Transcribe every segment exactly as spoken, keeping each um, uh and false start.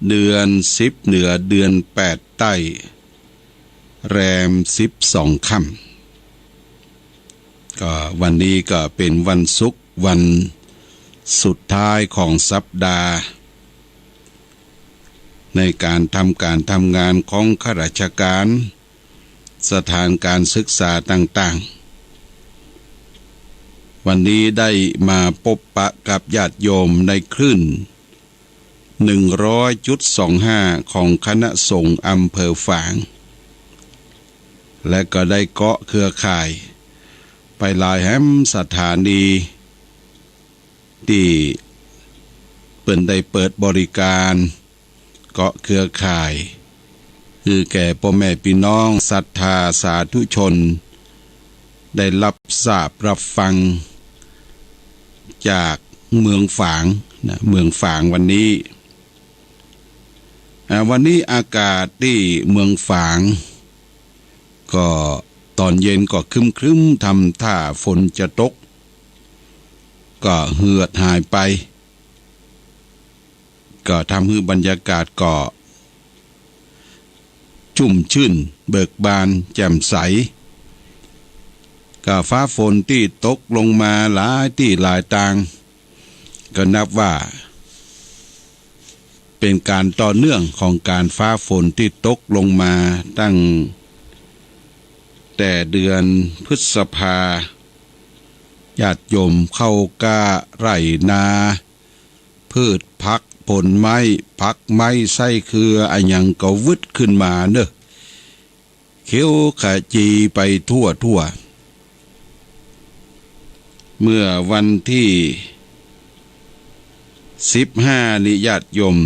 เดือนสิบเหนือ เดือนแปดใต้ แรมสิบสองค่ำ ก็วันนี้ก็เป๋นวันศุกร์ วันสุดท้ายของสัปดาห์ ในก๋านทำก๋านทำงานของข้าราชก๋าน สถานก๋านศึกษาต่างๆ วันนี้ได้มาปบปะกับญาติโยมในคลื่น หนึ่งร้อยจุดสองห้า ของคณะสงฆ์อำเภอฝาง และก็ได้เกาะเครือข่ายไปหลายแหมสถานี ตี้เปิ้นได้เปิดบริก๋าน เกาะเครือข่าย หื้อแก่ป้อแม่ปี้น้องศรัทธาสาธุชน ได้ฮับทราบฮับฟัง จากเมืองฝางนะ เมืองฝางวันนี้ อ่า วันนี้อากาศตี้เมืองฝาง ก็ต๋อนเย็นก็ครึ้มๆ ทำท่าฝนจะตก ก็เหือดหายไป ก็ทำหื้อบรรยากาศก็ชุ่มชื่นเบิกบานแจ่มใส ก็ฟ้าฝนตี้ตกลงมาหลายตี้หลายตาง ก็นับว่า เป๋นก๋านต่อเนื่องของก๋านฟ้าฝนตี้ตกลงมาตั้งแต่เดือนพฤษภา ญาติโยมเข้ากล้าไร่นา พืชผักผลไม้ ผักไม้ไส้เครืออะหยังก็วึดขึ้นมาเนาะ เขียวขจีไปทั่วๆ เมื่อวันตี้สิบห้านี้ญาติโยม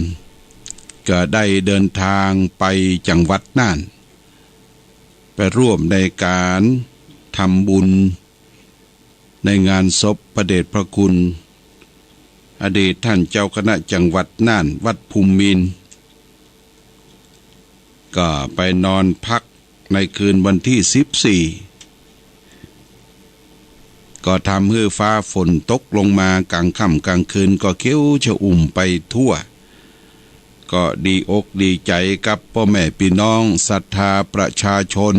ก็ได้เดินทางไปจังหวัดน่าน ไปร่วมในก๋านทำบุญในงานศพพระเดชพระคุณ อดีตต้านเจ้าคณะจังหวัดน่านวัดภูมินทร์ ก็ไปนอนพักในคืนวันตี้สิบสี่ ก็ทำหื้อฟ้าฝนตกลงมากลางค่ำกลางคืนก็เขียวชอุ่มไปทั่ว ก็ดีอกดีใจ๋กับป้อแม่ปี้น้องศรัทธาประชาชน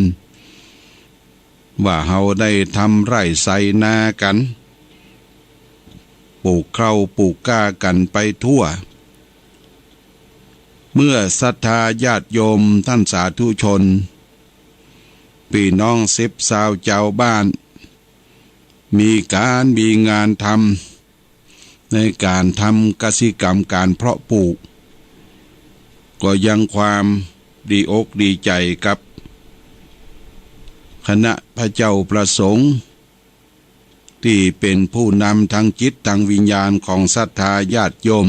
ว่าเฮาได้ทำไร่ไถนากั๋น ปลูกข้าวปลูกก้ากั๋นไปทั่ว เมื่อศรัทธาญาติโยมต้านสาธุชน ปี้น้องสิบซาวจาวบ้าน มีก๋านมีงานทำ ในก๋านทำกสิกรรมก๋านเพาะปลูก ก็ยังความดีอกดีใจ๋กับคณะพระเจ้าพระสงฆ์ ตี้เป๋นผู้นำตางจิตตางวิญญาณของศรัทธาญาติโยม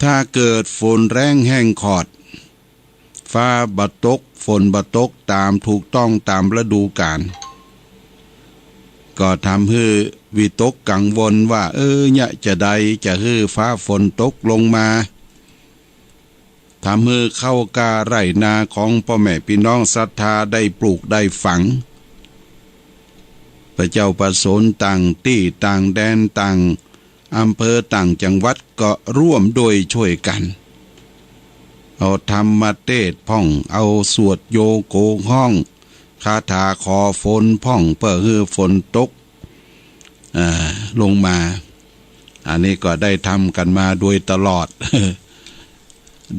ถ้าเกิดฝนแล้งแห้งขอด ฟ้าบ่ตก ฝนบ่ตกต๋ามถูกต้องต๋ามฤดูก๋าล ก็ทำหื้อวิตกกังวลว่า เออ เยียะจาใดจะหื้อฟ้าฝนตกลงมา ทำหื้อข้าวกล้าไร่นาของป้อแม่ปี้น้องศรัทธาได้ปลูกได้ฝัง พระเจ้าพระสงฆ์ต่างตี้ต่างแดนต่างอำเภอต่างจังหวัดก็ร่วมด้วยช่วยกั๋น เอาธรรมเตสน์พ่อง เอาสวดโยโกฮ้อง คาถาขอฝนพ่อง เปื้อหื้อฝนตก อ่า ลงมา อันนี้ก็ได้ทำกั๋นมาโดยตลอด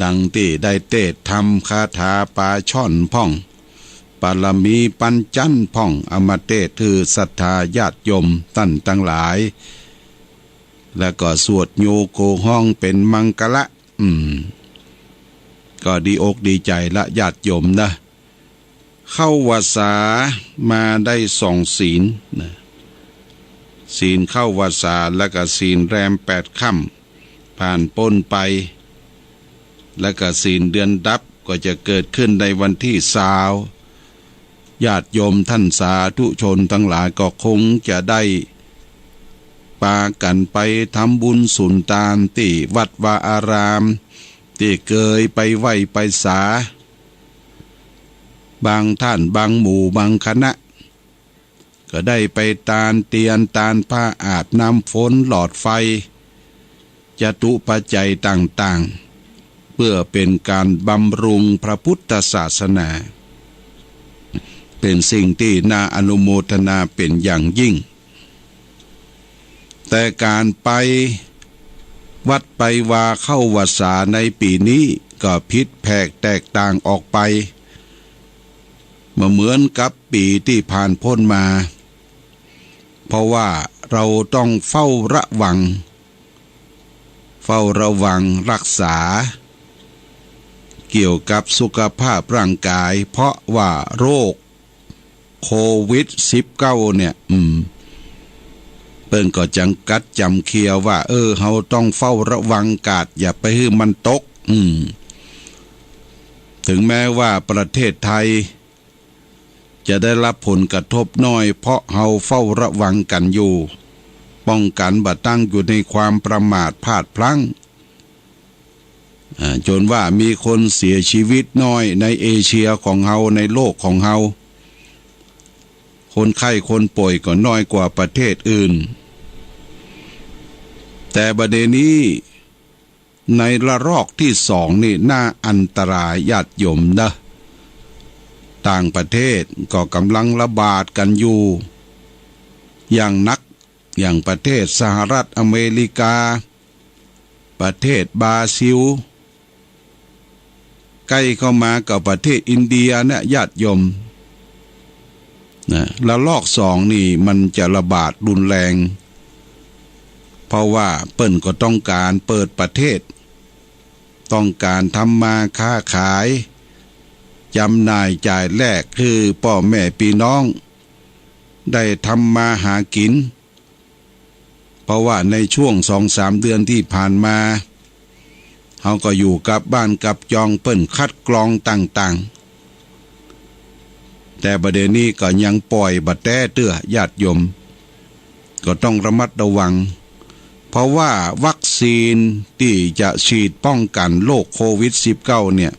ดังตี้ได้เตสน์ทำคาถาป๋าจ้อนพ่อง ปารมีปัญจันทร์พ่อง เอามาเตสน์หื้อศรัทธาญาติโยมต้านตังหลาย แล้วก็สวดโยโกฮ้องเป๋นมังคละ อืม ก็ดีอกดีใจ๋ละญาติโยมนะ เข้าวัสสามาได้สองศีลนะ ศีลเข้าวัสสา แล้วก็ศีลแรมแปดค่ำ ผ่านป๊นไป แล้วก็ศีลเดือนดับก็จะเกิดขึ้นในวันตี้ซาว ญาติโยมต้านสาธุชนตังหลายก็คงจะได้ปากั๋นไปทำบุญสุนตานตี้วัดวาอาราม ตี้เกยไปไหว้ไปสา บางต้านบางหมู่บางคณะ ก็ได้ไปตานเตียนตานผ้าอาบน้ำฝนหลอดไฟ จตุปัจจัยต่างๆ เปื้อเป๋นก๋านบำรุงพระพุทธศาสนา เป๋นสิ่งตี้น่าอนุโมทนาเป๋นอย่างยิ่ง แต่ก๋านไปวัดไปวาเข้าวัสสาในปี๋นี้ก็ผิดแผกแตกต่างออกไป บ่เหมือนกับปี๋ตี้ผ่านป๊นมา เพราะว่าเฮาต้องเฝ้าระวัง เฝ้าระวังฮักษา เกี่ยวกับสุขภาพร่างก๋าย เพราะว่าโรคโควิดสิบเก้าเนี่ย อืม เปิ้นก็จ๋ำกัดจ๋ำเคียวว่า เออ เฮาต้องเฝ้าระวังกาด อย่าไปหื้อมันตก อืม ถึงแม้ว่าประเทศไทย จะได้ฮับผลกระทบน้อย เพราะเฮาเฝ้าระวังกั๋นอยู่ ป้องกั๋นบ่ตั้งอยู่ในความประมาทพลาดพลั้ง อ่า จ๋นว่ามีคนเสียจีวิตน้อยในเอเชียของเฮา ในโลกของเฮา คนไข้คนป่วยก็น้อยกว่าประเทศอื่น แต่บ่าเดี่ยวนี้ ในระลอกตี้สองนี่น่าอันตรายญาติโยมเนาะ ต่างประเทศก็ก่ำลังระบาดกั๋นอยู่อย่างหนัก อย่างประเทศสหรัฐอเมริกา ประเทศบราซิล ใก้เข้ามาก็ประเทศอินเดียเนี่ยญาติโยม นะ ระลอกสองนี่มันจะระบาดรุนแรง เพราะว่าเปิ้นก็ต้องก๋านเปิดประเทศ ต้องก๋านทำมาค้าขาย จ๋ำหน่ายจ่ายแลกหื้อป้อแม่ปี้น้อง ได้ทำมาหากิ๋น เพราะว่าในช่วงสองสามเดือนตี้ผ่านมา เฮาก็อยู่กับบ้านกับจอง เปิ้นคัดกรองต่างๆ แต่บ่าเดี่ยวนี้ก็ยังป่อยบ่แต๊เตื้อญาติโยม ก็ต้องระมัดระวัง เพราะว่าวัคซีนตี้จะฉีดป้องกั๋นโรคโควิดสิบเก้าเนี่ย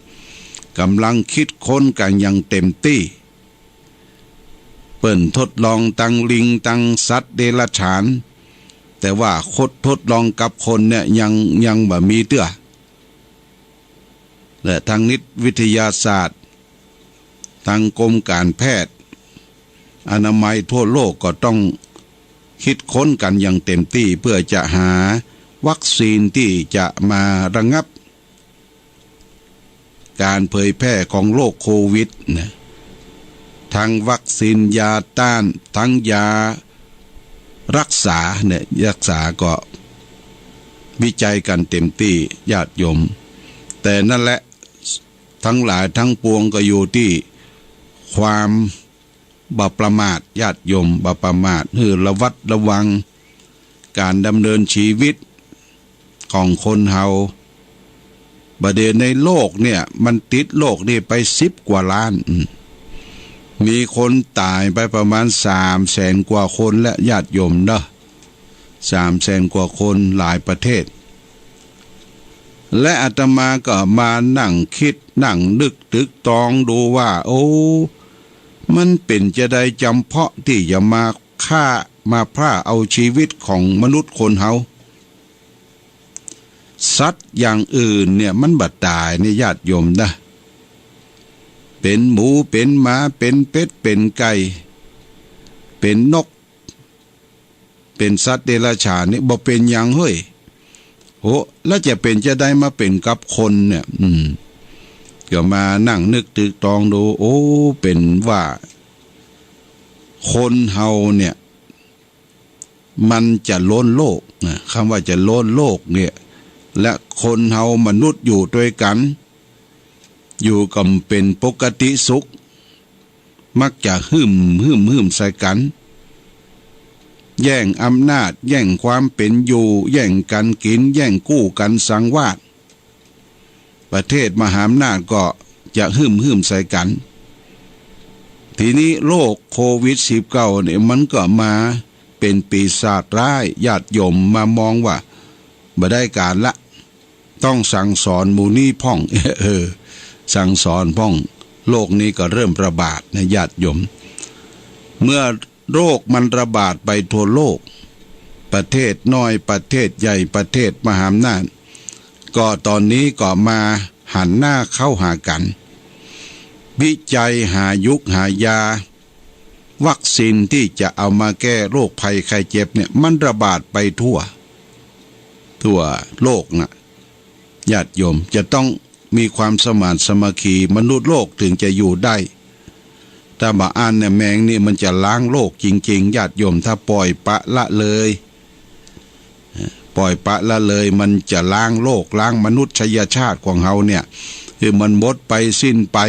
ก่ำลังคิดค้นกั๋นอย่างเต็มตี้ เปิ้นทดลองตังลิงตังสัตว์เดรัจฉาน แต่ว่าคนทดลองกับคนเนี่ยยัง ยังบ่มีเตื้อ และทางนิติวิทยาศาสตร์ ทางกรมก๋านแพทย์อนามัยทั่วโลกก็ต้องคิดค้นกั๋นอย่างเต็มตี้ เปื้อจะหาวัคซีนตี้จะมาระงับ ก๋านเผยแพร่ของโรคโควิดนะ ทั้งวัคซีน ยาต้าน ทั้งยาฮักษาเนี่ย ฮักษาก็วิจัยกั๋นเต็มตี้ญาติโยม แต่นั้นแหละ ตังหลายตังปวงก็อยู่ตี้ความบ่ประมาทญาติโยม บ่ประมาท หื้อระวัดระวังก๋านดำเนินจีวิต ของคนเฮา บ่าเดี่ยวในโลกเนี่ย มันติดโรคนี่ไปสิบกว่าล้าน อืม มีคนต๋ายไปประมาณสามแสนกว่าคนแล้วญาติโยมเนาะ สามแสนกว่าคน หลายประเทศ และอาตมาก็มานั่งคิด นั่งนึกตึกตองดูว่า โอ้ มันเป๋นจาใดจำเพาะตี้จะมาฆ่า มาพรากเอาจีวิตของมนุษย์คนเฮา สัตว์อย่างอื่นเนี่ยมันบ่ต๋ายเนี่ยญาติโยมนะ เป๋นหมู เป๋นหมา เป๋นเป็ด เป๋นไก่ เป๋นนก เป๋นสัตว์เดรัจฉานนี่บ่เป๋นหยังเฮ้ย โห แล้วจะเป๋นจาใดมาเป๋นกับคนเนี่ย อืม ก็มานั่งนึกตึกตองดู โอ้ เป๋นว่าคนเฮาเนี่ย มันจะล้นโลกนะ กำว่าจะล้นโลกเนี่ย และคนเฮามนุษย์อยู่ตวยกั๋น อยู่กั๋นเป๋นปกติสุข มักจะหื้มหื้มหื้มใส่กั๋น แย่งอำนาจ แย่งความเป๋นอยู่ แย่งกั๋นกิ๋น แย่งกู้กั๋นสังวาส ประเทศมหาอำนาจก็จะหื้มหื้มใส่กั๋น ทีนี้โรคโควิดสิบเก้าเนี่ย มันก็มาเป๋นปีศาจร้าย ญาติโยมมามองว่าบ่ได้ก๋าลละ ต้องสั่งสอนหมู่นี้พ่อง เออ สั่งสอนพ่อง โรคนี้ก็เริ่มระบาดนะญาติโยม เมื่อโรคมันระบาดไปทั่วโลก ประเทศน้อย ประเทศใหญ่ ประเทศมหาอำนาจ ก็ต๋อนนี้ก็มาหันหน้าเข้าหากั๋น วิจัยหายุกหายา วัคซีนตี้จะเอามาแก้โรคภัยไข้เจ็บเนี่ย มันระบาดไปทั่ว ทั่วโลกนะ ญาติโยม จะต้องมีความสมานสามัคคี มนุษย์โลกถึงจะอยู่ได้ ถ้าบ่อั้นเนี่ย แมงนี่มันจะล้างโลกจริงๆ ญาติโยม ถ้าปล่อยปละละเลย ปล่อยปละละเลย มันจะล้างโลก ล้างมนุษยชาติของเฮาเนี่ย หื้อมันหมดไปสิ้นไป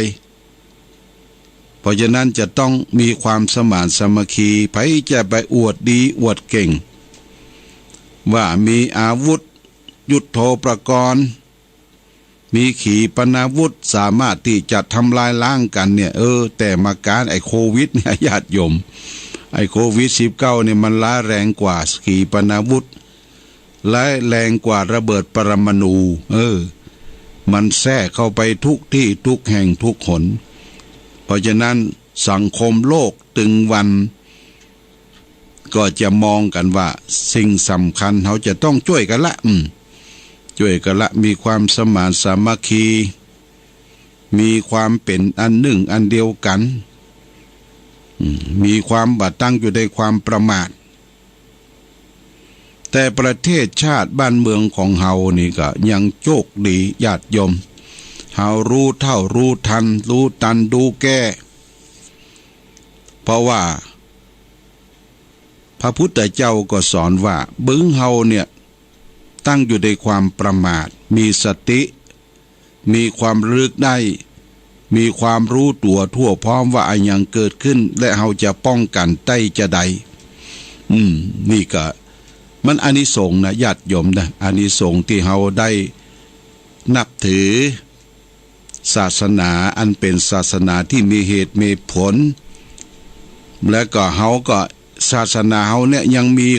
เพราะฉะนั้นจะต้องมีความสมานสามัคคี ใผจะไปอวดดีอวดเก่ง ว่ามีอาวุธยุทโธปกรณ์ มีขีปนาวุธสามารถตี้จะทำลายล้างกั๋นเนี่ย เออ แต่มาก๊านไอ้โควิดเนี่ย ญาติโยม ไอ้โควิดสิบเก้าเนี่ยมันร้ายแรงกว่าขีปนาวุธ ร้ายแรงกว่าระเบิดปรมาณู เออ มันแทรกเข้าไปทุกตี้ทุกแห่งทุกหน เพราะฉะนั้นสังคมโลกตึงวัน ก็จะมองกั๋นว่าสิ่งสำคัญเฮาจะต้องจ้วยกั๋นละ อืม จ้วยกั๋นละ มีความสมานสามัคคี มีความเป๋นอันนึ่งอันเดียวกั๋น อืม มีความบ่ตั้งอยู่ในความประมาท แต่ประเทศชาติบ้านเมืองของเฮานี่ก็ยังโชคดีญาติโยม เฮาฮู้เฒ่าฮู้ตัน ฮู้ตันฮู้แก้ เพราะว่าพระพุทธเจ้าก็สอนว่า เมืองเฮาเนี่ยตั้งอยู่ในความประมาท มีสติ มีความระลึกได้ มีความฮู้ตั๋วทั่วพร้อมว่าอะหยังเกิดขึ้น และเฮาจะป้องกั๋นได้จาใด อืม นี่ก็มันอานิสงส์นะญาติโยมนะ อานิสงส์ตี้เฮาได้นับถือศาสนาอันเป๋นศาสนาตี้มีเหตุมีผล และก็เฮาก็ ศาสนาเฮาเนี่ยยังมี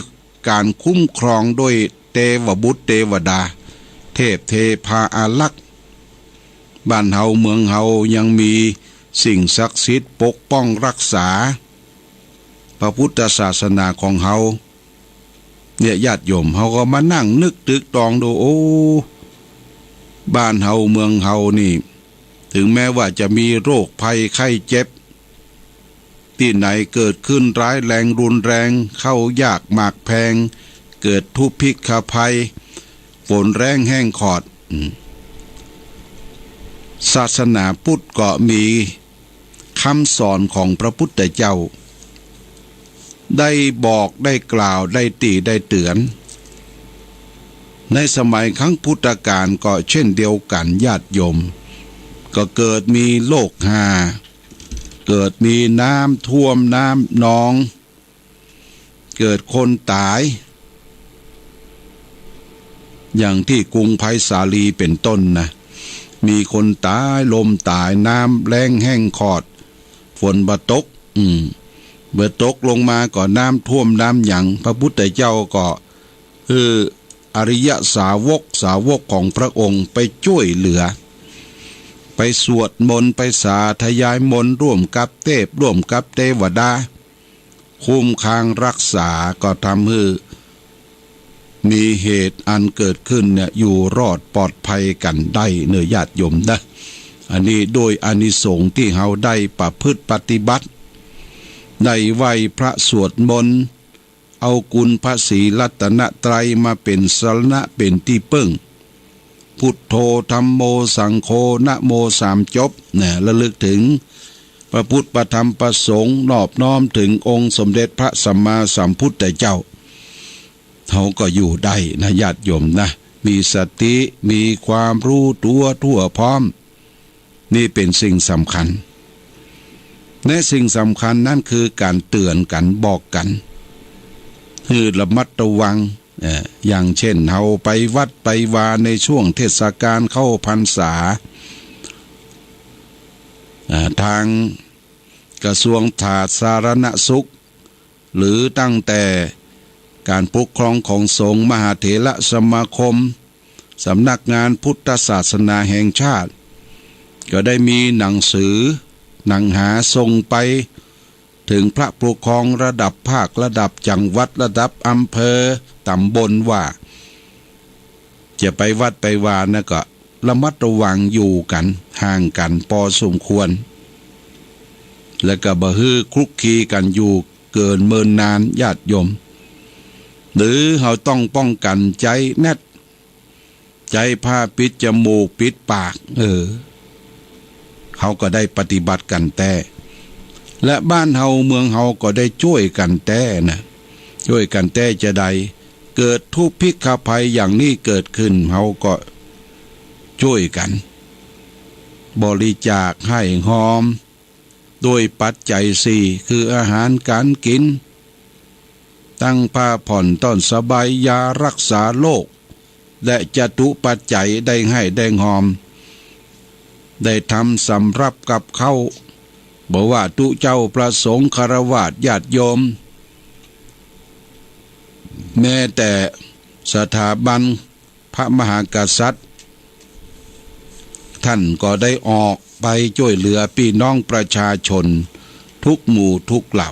ก๋านคุ้มครองโดยเตวบุตรเตวดา เทพเทพาอารักษ์ บ้านเฮาเมืองเฮายังมีสิ่งศักดิ์สิทธิ์ปกป้องรักษาพระพุทธศาสนาของเฮา เนี่ยญาติโยม เฮาก็มานั่งนึกตรึกตรองดู โอ้ บ้านเฮาเมืองเฮานี่ ถึงแม้ว่าจะมีโรคภัยไข้เจ็บ ตี้ไหนเกิดขึ้นร้ายแรงรุนแรง ข้าวยากหมากแพง เกิดทุพพิฆภัย ฝนแล้งแห้งขอด อืม ศาสนาพุทธก็มีกำสอนของพระพุทธเจ้า ได้บอกได้กล่าวได้ติได้เตื๋อน ในสมัยครั้งพุทธกาลก็เช่นเดียวกั๋นญาติโยม ก็เกิดมีโรคฮา เกิดมีน้ำท่วมน้ำนอง เกิดคนต๋าย อย่างตี้กรุงไพศาลีเป๋นต้นนะ มีคนต๋าย ลมต๋าย น้ำแล้งแห้งขอด ฝนบ่ตก อืม บ่ตกลงมาก็น้ำท่วมน้ำหยัง พระพุทธเจ้าก็ เออ อริยสาวก สาวกของพระองค์ไปจ้วยเหลือ ไปสวดมนต์ ไปสาธยายมนต์ร่วมกับเทพ ร่วมกับเตวดา คุ้มครองรักษา ก็ทำหื้อมีเหตุอันเกิดขึ้นเนี่ย อยู่รอดปลอดภัยกั๋นได้เน่อญาติโยมนะ อันนี้โดยอานิสงส์ตี้เฮาได้ประพฤติปฏิบัติ ได้ไหว้พระสวดมนต์ เอาคุณพระศรีรัตนตรัยมาเป๋นสรณะเป๋นตี้เปิ้ง พุทโธ ธัมโม สังโฆ นะโม สามจบ นะ ระลึกถึงพระพุทธ พระธรรม พระสงฆ์ นอบน้อมถึงองค์สมเด็จพระสัมมาสัมพุทธเจ้า เฮาก็อยู่ได้นะญาติโยมนะ มีสติ มีความฮู้ตั๋วทั่วพร้อม นี่เป๋นสิ่งสำคัญ และสิ่งสำคัญนั้นคือก๋านเตื๋อนกั๋น บอกกั๋น หื้อระมัดระวัง เอ่อ อย่างเช่น เฮาไปวัดไปวาในช่วงเทศกาลเข้าพรรษา อ่า ตางกระทรวงสาธารณสุข หรือตั้งแต่ก๋านปกครองของสงฆ์ มหาเถรสมาคม สำนักงานพุทธศาสนาแห่งชาติ ก็ได้มีหนังสือ หนังหาส่งไป เถิงพระปกครองระดับภาค ระดับจังหวัด ระดับอำเภอ ต๋ำบล ว่า จะไปวัดไปวานะก็ระมัดระวังอยู่กั๋น ห่างกั๋นปอสมควร และก็บ่หื้อคลุกคลีกั๋นอยู่เกินเมินนาน ญาติโยม หรือเฮาต้องป้องกั๋นใจ๊แมส ใจ๊ผ้าปิดจมูกปิดปาก เออ เฮาก็ได้ปฏิบัติกั๋นแต๊ และบ้านเฮาเมืองเฮาก็ได้จ้วยกั๋นแต๊นะ จ้วยกั๋นแต๊จาใด เกิดทุพพิฆภัยอย่างนี้เกิดขึ้น เฮาก็จ้วยกั๋น บริจาคหื้อฮอม โดยปัจจัยสี่ คืออาหารก๋านกิ๋น ตังผ้าผ่อนต้อนสบาย ยารักษาโรค และจตุปัจจัย ได้หื้อได้ฮอม ได้ทำสำรับกับข้าว บ่ว่าตุ๊เจ้าพระสงฆ์ฆราวาสญาติโยม แม้แต่สถาบัน พระมหากษัตริย์ ท่านก็ได้ออกไปจ้วยเหลือปี้น้องประชาชนทุกหมู่ทุกเหล่า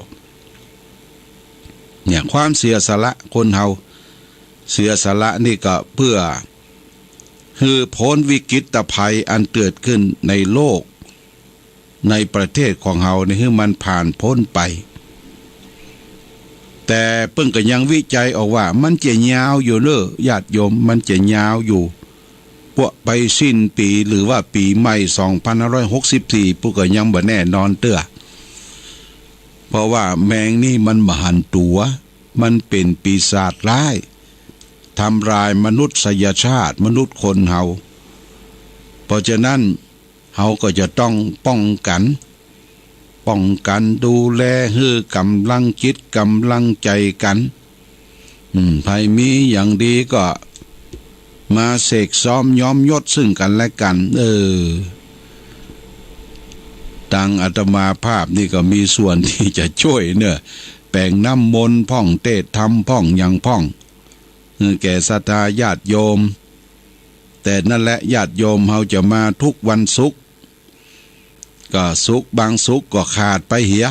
เนี่ย ความเสียสละ คนเฮาเสียสละนี่ก็เปื้อหื้อป๊นวิกฤตภัยอันเกิดขึ้นในโลก ในประเทศของเฮานี่หื้อมันผ่านป๊นไป แต่เปิ้นก็ยังวิจัยออกว่ามันจะยาวอยู่เน่อ ญาติโยม มันจะยาวอยู่ ปวไปสิ้นปี๋ หรือว่าปี๋ใหม่สองพันห้าร้อยหกสิบสี่ ปุ้นก็ยังบ่แน่นอนเตื้อ เพราะว่าแมงนี่มันบ่หันตั๋ว มันเป๋นปีศาจร้าย ทำลายมนุษยชาติ มนุษย์คนเฮา เพราะฉะนั้น เฮาก็จะต้องป้องกั๋น ป้องกั๋นดูแล หื้อก๋ำลังจิตก๋ำลังใจ๋กั๋น อืม ใผมีอย่างดีก็มาเสกซ้อมย้อมยศซึ่งกั๋นและกั๋น เออ ตังอาตมาภาพนี่ก็มีส่วนตี้จะจ้วยเน่อ แป๋งน้ำมนต์พ่อง เตศน์ธรรมพ่อง หยังพ่อง หื้อแก่ศรัทธาญาติโยม แต่นั่นแหละ ญาติโยมเฮาจะมาทุกวันศุกร์ ก็ศุกร์บางศุกร์ก็ขาดไปเหีย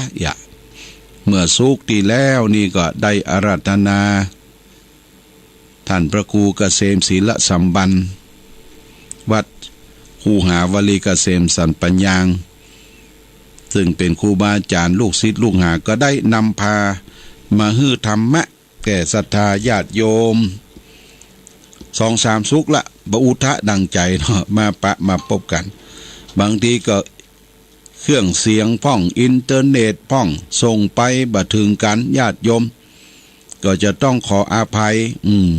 เมื่อศุกร์ตี้แล้วนี่ก็ได้อาราธนา ท่านพระครูเกษมศีลสัมปัน วัดคูหาวลีเกษมสัมปัญญาง ซึ่งเป๋นครูบาอาจ๋ารย์ ลูกศิษย์ลูกหาก็ได้นำพามาหื้อธรรมะ แก่ศรัทธาญาติโยม สองสามศุกร์ละ บ่อู้ทะดังใจ๋เนาะ มาปะมาปบกั๋น บางทีก็เครื่องเสียงพ่อง อินเทอร์เน็ตพ่อง ส่งไปบ่เถิงกั๋น ญาติโยม ก็จะต้องขออภัย อืม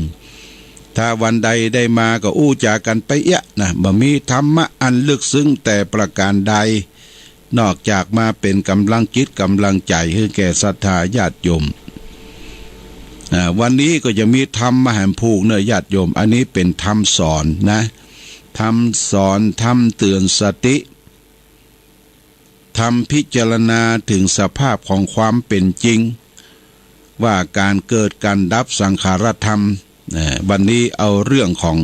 ถ้าวันใดได้มาก็อู้จ๋ากั๋นไปเอี้ยนะ บ่มีธรรมะอันลึกซึ้งแต่ประก๋านใด นอกจากมาเป๋นก๋ำลังจิตก๋ำลังใจ๋หื้อแก่ศรัทธาญาติโยม อ่า วันนี้ก็จะมีธรรมมาแหมผูกเน่อญาติโยม อันนี้เป๋นธรรมสอนนะ ธรรมสอน ธรรมเตื๋อนสติ ธรรมพิจารณาเถิงสภาพของความเป๋นจริง ว่าก๋านเกิดก๋านดับสังขารธรรม เอ่อ วันนี้เอาเรื่องของ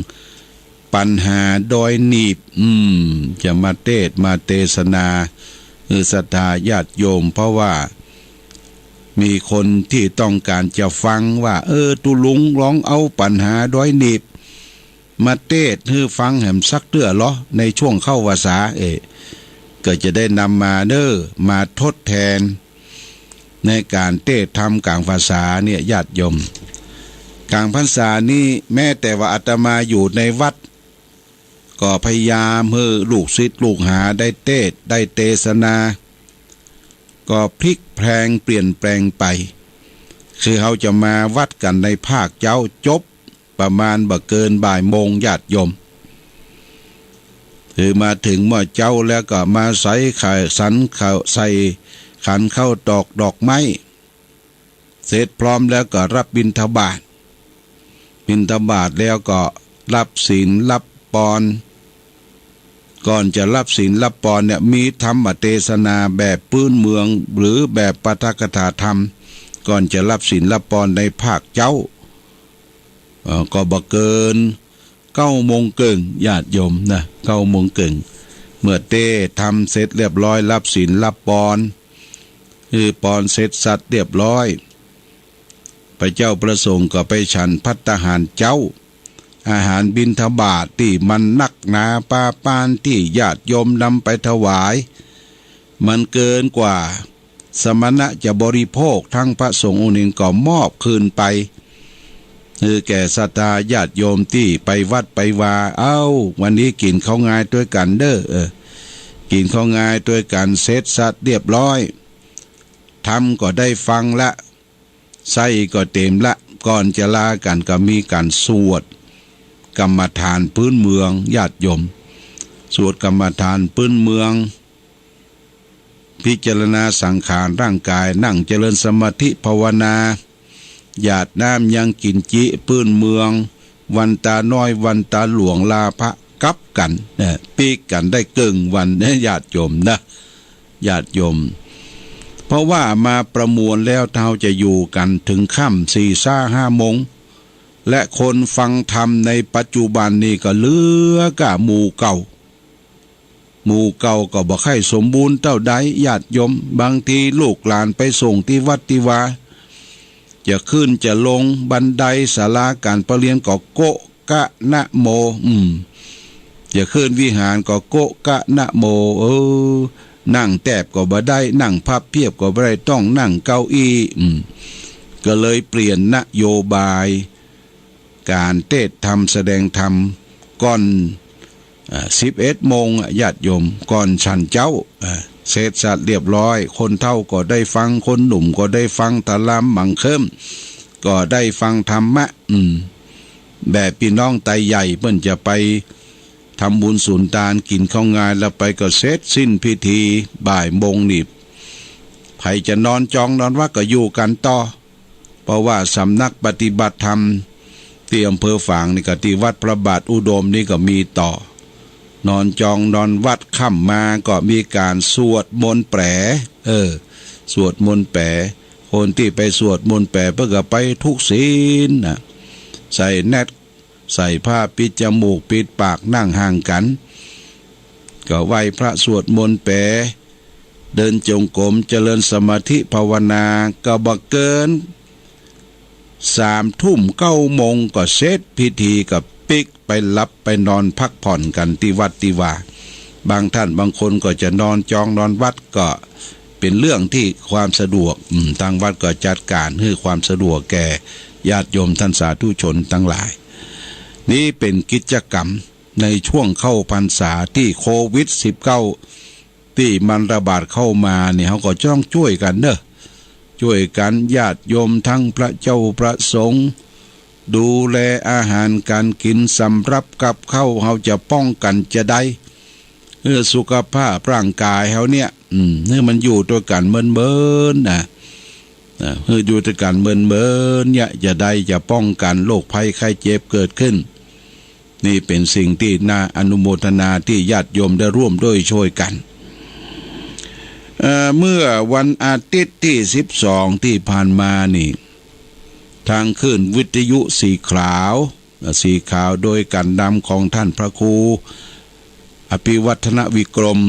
ปัญหาดอยหนีบ อืม จะมาเตศน์มาเตสนา หื้อศรัทธาญาติโยม เพราะว่ามีคนตี้ต้องก๋านจะฟังว่า เออ ตุ๊ลุงลองเอาปัญหาดอยหนีบ มาเตศน์หื้อฟังแหมสักเตื้อลอ ในช่วงเข้าพรรษา เออ ก็จะได้นำมาเน่อ มาทดแทน ในก๋านเตศน์ธรรมก๋างพรรษาเนี่ย ญาติโยม ก๋างพรรษานี้แม้แต่ว่าอาตมาอยู่ในวัด ก็พยายามหื้อลูกศิษย์ลูกหาได้เตศน์ได้เตสนา ก็พลิกแพลงเปลี่ยนแปลงไป คือเฮาจะมาวัดกั๋นในภาคเจ๊าจบ ประมาณบ่เกินบ่ายโมง ญาติโยม คือมาเถิงเมื่อเจ๊าแล้วก็มาใส่ไข่ สันข้าว ใส่ขันข้าวตอกดอกไม้ เสร็จพร้อมแล้วก็รับบิณฑบาต บิณฑบาตแล้วก็รับศีลรับปอน ก่อนจะรับศีลรับปอนเนี่ย มีธรรมเตสนาแบบปื้นเมือง หรือแบบปาฐกถาธรรม ก่อนจะรับศีลรับปอนในภาคเจ๊า เอ่อ ก็บ่เกินเก้าโมงเกิ่ง ญาติโยมนะ เก้าโมงเกิ่ง เมื่อเตสน์ธรรมเสร็จเรียบร้อย รับศีลรับปอน คือปอนเสร็จสัดเรียบร้อย พระเจ้าพระสงฆ์ก็ไปฉันภัตตาหารเจ๊า อาหารบิณฑบาตตี้มันนักหนาปาปานตี้ญาติโยมนำไปถวาย มันเกินกว่าสมณะจะบริโภค ทั้งพระสงฆ์องค์หนึ่งก็มอบคืนไป คือแก่ศรัทธาญาติโยมตี้ไปวัดไปวา เอ้า วันนี้กิ๋นข้าวงายตวยกั๋นเด้อ เออ กิ๋นข้าวงายตวยกั๋นเสร็จสัดเรียบร้อย ธรรมก็ได้ฟังละ ไส้ก็เต๋มละ ก่อนจะลากั๋นก็มีก๋านสวดกรรมฐานพื้นเมือง ญาติโยม สวดกรรมฐานพื้นเมือง พิจารณาสังขารร่างกาย นั่งเจริญสมาธิภาวนา หยาดน้ำยังกิ๋นจิพื้นเมือง วันตาน้อยวันตาหลวงลาพระกลับกั๋น เนี่ย ปิ๊กกั๋นได้เกิ่งวันเนี่ย ญาติโยมนะ ญาติโยม เพราะว่ามาประมวลแล้ว เฮาจะอยู่กั๋นเถิงค่ำสี่ซาห้าโมง และคนฟังธรรมในปัจจุบันนี้ก็เหลือก้าหมู่เก่า หมู่เก่าก็บ่ใค่สมบูรณ์เต้าใด ญาติโยม บางทีลูกหลานไปส่งตี้วัดตี้วา จะขึ้นจะลงบันไดศาลาก๋านประเรียนก็โกะกะนะโม อืม จะขึ้นวิหารก็โกะกะนะโม เออ นั่งแตบก็บ่ได้ นั่งพับเพียบก็บ่ได้ ต้องนั่งเก้าอี้ อืม ก็เลยเปลี่ยนนโยบาย ก๋านเตสน์ธรรมแสดงธรรมก่อน อ่า สิบเอ็ดโมงอะ ญาติโยม ก่อนฉันเจ๊า อ่า เสร็จสัดเรียบร้อย คนเฒ่าก็ได้ฟัง คนหนุ่มก็ได้ฟัง ตะลามบังเคิมก็ได้ฟังธรรมะ อืม แบบปี้น้องไตใหญ่เปิ้นจะไปทำบุญสุนตาน กิ๋นข้าวงายแล้วไปก็เสร็จสิ้นพิธี บ่ายโมงนี่ ใผจะนอนจองนอนวักก็อยู่กั๋นต่อ เพราะว่าสำนักปฏิบัติธรรมตี้อำเภอฝางนี่กับตี้วัดพระบาทอุดมนี่ก็มีต่อ นอนจองนอนวัด ค่ำมาก็มีก๋านสวดมนต์แปล เออ สวดมนต์แปล คนตี้ไปสวดมนต์แปลเปิ้นก็ไปทุกศีลนะ ใส่แน็ต ใส่ผ้าปิดจมูกปิดปาก นั่งห่างกั๋น ก็ไหว้พระสวดมนต์แปล เดินจงกรมเจริญสมาธิภาวนา ก็บ่เกินสามทุ่มเก้าโมงก็เสร็จพิธี ก็ปิ๊กไปหลับไปนอนพักผ่อนกั๋นตี้วัดตี้วา บางท่านบางคนก็จะนอนจองนอนวัด ก็เป๋นเรื่องตี้ความสะดวก อืม ตางวัดก็จัดก๋านหื้อความสะดวกแก่ญาติโยมท่านสาธุชนตังหลาย นี่เป๋นกิจกรรมในช่วงเข้าพรรษาตี้โควิดสิบเก้าตี้มันระบาดเข้ามานี่ เฮาก็จะต้องจ้วยกั๋นเนาะ จ้วยกั๋นญาติโยมทั้งพระเจ้าพระสงฆ์ ดูแลอาหารก๋านกิ๋น สำรับกับข้าว เฮาจะป้องกั๋นจาใด หื้อสุขภาพร่างกายเฮาเนี่ย อืม หื้อมันอยู่ตวยกั๋นเมินๆ นะ นะ หื้ออยู่ตวยกั๋นเมินๆ เนี่ย จะได้จะป้องกั๋นโรคภัยไข้เจ็บเกิดขึ้น นี่เป๋นสิ่งตี้น่าอนุโมทนาตี้ญาติโยมได้ร่วมด้วยช่วยกั๋น เอ่อ เมื่อวันอาทิตย์ตี้สิบสองตี้ผ่านมานี่ ตางคลื่นวิทยุสีขาว สีขาวโดยก๋านนำของท่านพระครูอภิวัฒนวิกรม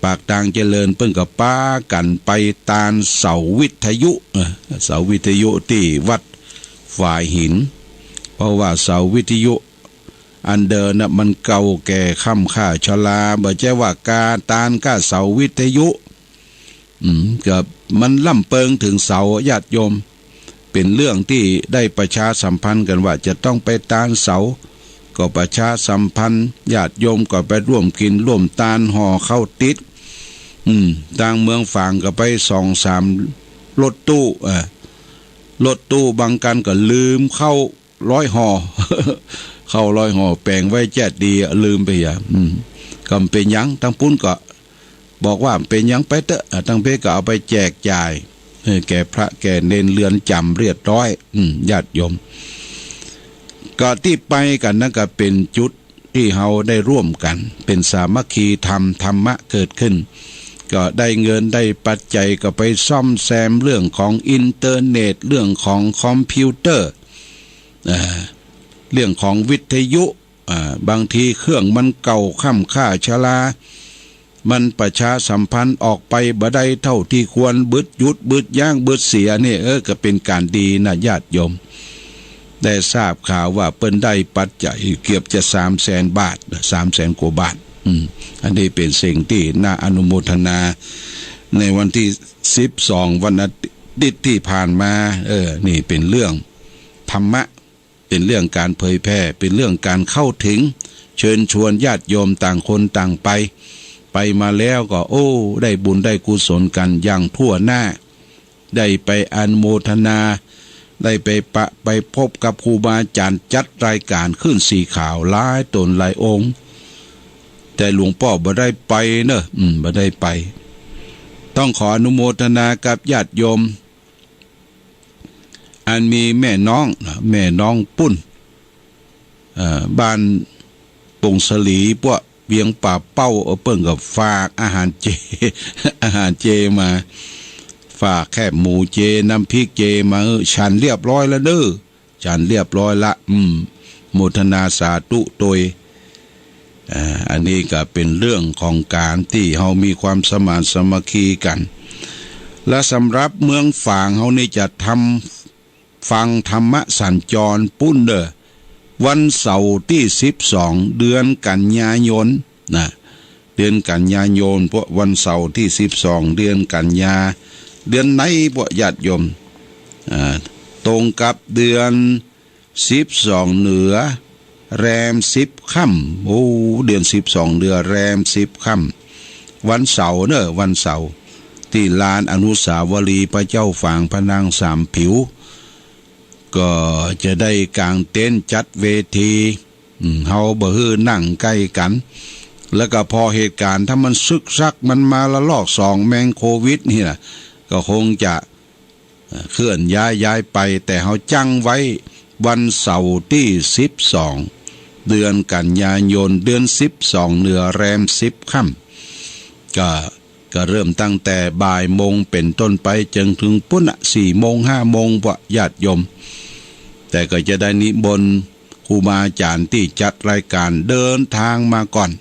ปากตางเจริญ เปิ้นก็ปากั๋นไปตานเสาวิทยุ เอ่อ เสาวิทยุตี้วัดฝายหิน เพราะว่าเสาวิทยุอันเดิมน่ะมันเก่าแก่ค่ำค่าชรา บ่ใจ้ว่ากาตานก้าเสาวิทยุ อืม ก็มันล้ำเปิงเถิงเสา ญาติโยม เป๋นเรื่องตี้ได้ประชาสัมพันธ์กั๋นว่าจะต้องไปตานเสา ก็ประชาสัมพันธ์ ญาติโยมก็ไปร่วมกิ๋นร่วมตาน ห่อข้าวติด อืม ตางเมืองฝางก็ไปสองสามรถตู้ เอ่อ รถตู้บางคันก็ลืมข้าว ร้อยห่อ ข้าวร้อยห่อแป๋งไว้แจ๊ดดีอะ ลืมไปอะ อืม ก็บ่เป๋นหยัง ตางปุ้นก็บอกว่าบ่เป๋นหยังไปเต๊อะ อ่ะ ตางเป๊กก็เอาไปแจกจ่าย เออ แก่พระแก่เณรเรือนจ๋ำเรียบร้อย อืม ญาติโยม ก็ตี้ไปกั๋นนั้นก็เป๋นจุดตี้เฮาได้ร่วมกั๋น เป๋นสามัคคีธรรม ธรรมะเกิดขึ้น ก็ได้เงินได้ปัจจัยก็ไปซ่อมแซมเรื่องของอินเทอร์เน็ต เรื่องของคอมพิวเตอร์ อ่า เรื่องของวิทยุ อ่า บางทีเครื่องมันเก่าค่ำค่าชรา มันประชาสัมพันธ์ออกไปบ่ได้เต้าตี้ควร บึดหยุด บึดยั้ง บึดเสียนี่ เออ ก็เป๋นก๋านดีนะญาติโยม ได้ทราบข่าวว่าเปิ้นได้ปัจจัยเกือบจะสามแสนบาท สามแสนกว่าบาท อืม อันนี้เป๋นสิ่งตี้น่าอนุโมทนา ในวันตี้สิบสอง วันอาทิตย์ตี้ผ่านมา เออ นี่เป๋นเรื่องธรรมะ เป๋นเรื่องก๋านเผยแผ่ เป๋นเรื่องก๋านเข้าเถิง เชิญชวนญาติโยมต่างคนต่างไป ไปมาแล้วก็ โอ้ ได้บุญได้กุศลกั๋นอย่างทั่วหน้า ได้ไปอนุโมทนา ได้ไปปะ ไปพบกับครูบาอาจ๋ารย์ จัดรายก๋านขึ้นสีขาวหลายต๋นหลายองค์ แต่หลวงป้อบ่ได้ไปเนอะ อืม บ่ได้ไป ต้องขออนุโมทนากับญาติโยม อันมีแม่น้องนะ แม่น้องปุ้น เอ่อ บ้านปงสลี พวกเวียงป่าเป้า เออ เปิ้นก็ฝากอาหารเจ อาหารเจมา ฝากแคบหมูเจ น้ำพริกเจมา เออ ฉันเรียบร้อยแล้วเด้อ ฉันเรียบร้อยละ อืม โมทนาสาธุตวย อ่า อันนี้ก็เป๋นเรื่องของก๋านตี้เฮามีความสมานสามัคคีกั๋น และสำหรับเมืองฝางเฮานี่จะทำ ฟังธรรมสัญจรปุ้นเด้อ วันเสาร์ตี้สิบสอง เดือนกันยายนนะ เดือนกันยายน พวกวันเสาร์ตี้สิบสอง เดือนกันยา เดือนในพวกญาติโยม อ่า ตรงกับเดือนสิบสองเหนือ แรมสิบค่ำ โอ้ เดือนสิบสองเหนือ แรมสิบค่ำ วันเสาร์เนอะ วันเสาร์ ตี้ลานอนุสาวรีย์พระเจ้าฝางพระนางสามผิว ก็จะได้ก๋างเต็นท์จัดเวที อืม เฮาบ่หื้อนั่งใก้กั๋น แล้วก็ผ่อเหตุก๋ารณ์ถ้ามันซกซัก มันมาระลอกสองแมงโควิดนี่นะ ก็คงจะ เอ่อ เคลื่อนย้าย ย้ายไป แต่เฮาจั้งไว้วันเสาร์ตี้สิบสอง เดือนกันยายน เดือนสิบสองเหนือ แรมสิบค่ำ ก็ ก็เริ่มตั้งแต่บ่ายโมงเป๋นต้นไป เจิ่งเถิงปุ้นน่ะ สี่โมง ห้าโมง พวกญาติโยม แต่ก็จะได้นิมนต์ครูบาอาจ๋ารย์ตี้จัดรายก๋านเดินตางมาก่อน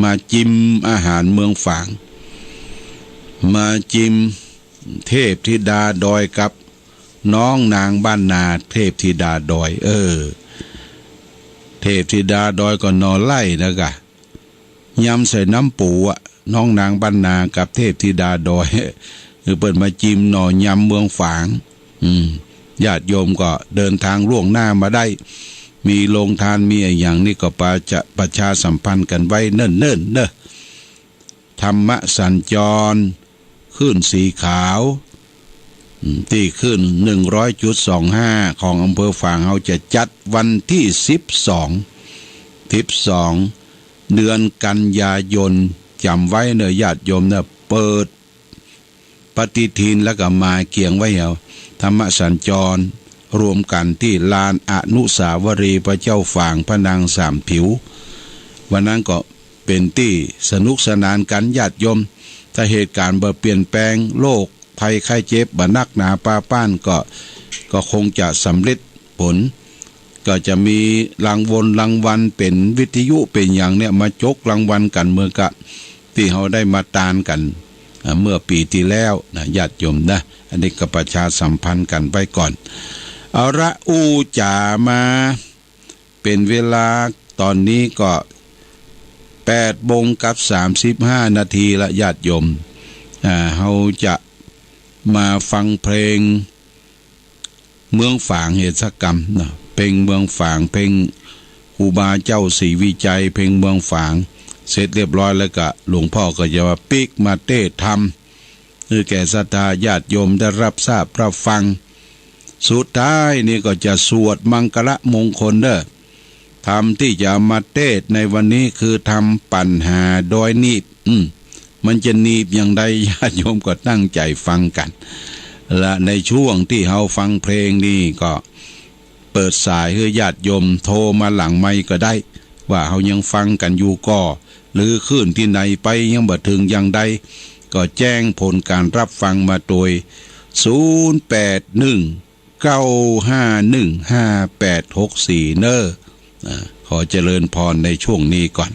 มาจิมอาหารเมืองฝาง มาจิมเทพธิดาดอยกับน้องนางบ้านนา เทพธิดาดอย เออ เทพธิดาดอยก็หน่อไล่นะกะ ยำใส่น้ำปูอะ น้องนางบ้านนากับเทพธิดาดอย คือเปิ้นมาจิมหน่อยำเมืองฝาง อืม ญาติโยมก็เดินตางล่วงหน้ามาได้ มีโรงตาน มีอะหยังนี่ก็ประจะ ประชาสัมพันธ์กั๋นไว้เนิ่นๆ เนอะ ธรรมสัญจร คลื่นสีขาว อืม ตี้คลื่นหนึ่งร้อยจุดสองห้า ของอำเภอฝาง เฮาจะจัดวันตี้สิบสอง สิบสอง เดือนกันยายน จ๋ำไว้เนอะญาติโยมเนอะ เปิดปฏิทินแล้วก็หมายเกียงไว้เอา ธรรมสัญจร รวมกั๋นตี้ลานอนุสาวรีย์พระเจ้าฝางพระนางสามผิว วันนั้นก็เป๋นตี้สนุกสนานกั๋นญาติโยม ถ้าเหตุก๋ารณ์บ่เปลี่ยนแปลง โรคภัยไข้เจ็บบ่นักหนาปาป้านก็ ก็คงจะสำเร็จผล ก็จะมีรางวงรางวัลเป๋นวิทยุเป๋นหยังเนี่ย มาจกรางวัลกั๋นเหมือนกับตี้เฮาได้มาตานกั๋น อ่า เมื่อปี๋ตี้แล้วนะ ญาติโยมนะ อันนี้ก็ประชาสัมพันธ์กั๋นไว้ก่อน เอาละ อู้จ๋ามา เป๋นเวลาต๋อนนี้ก็แปดโมงกับสามสิบห้านาทีละญาติโยม อ่า เฮาจะมาฟังเพลงเมืองฝางเหียสักกำนะ เพลงเมืองฝาง เพลงครูบาเจ้าศรีวิชัย เพลงเมืองฝาง เสร็จเรียบร้อยแล้วก็หลวงป้อก็จะมาปิ๊กมาเตศน์ธรรม หื้อแก่ศรัทธาญาติโยมได้รับทราบรับฟัง สุดท้ายนี่ก็จะสวดมังคละมงคลเด้อ ธรรมตี้จะเอามาเตศน์ในวันนี้คือธรรมปัญหาดอยหนีบ อืม มันจะหนีบอย่างใด ญาติโยมก็ตั้งใจ๋ฟังกั๋น และในช่วงตี้เฮาฟังเพลงนี่ก็ เปิดสายหื้อญาติโยมโทรมาหลังไมค์ก็ได้ ว่าเฮายังฟังกั๋นอยู่ก่อ หรือคลื่นตี้ไหนไปยังบ่เถิงอย่างใด ก็แจ้งผลก๋านรับฟังมาโตย ศูนย์แปดหนึ่ง เก้าห้าหนึ่ง ห้าแปดหกสี่ เน้อ อ่า ขอเจริญพรในช่วงนี้ก่อน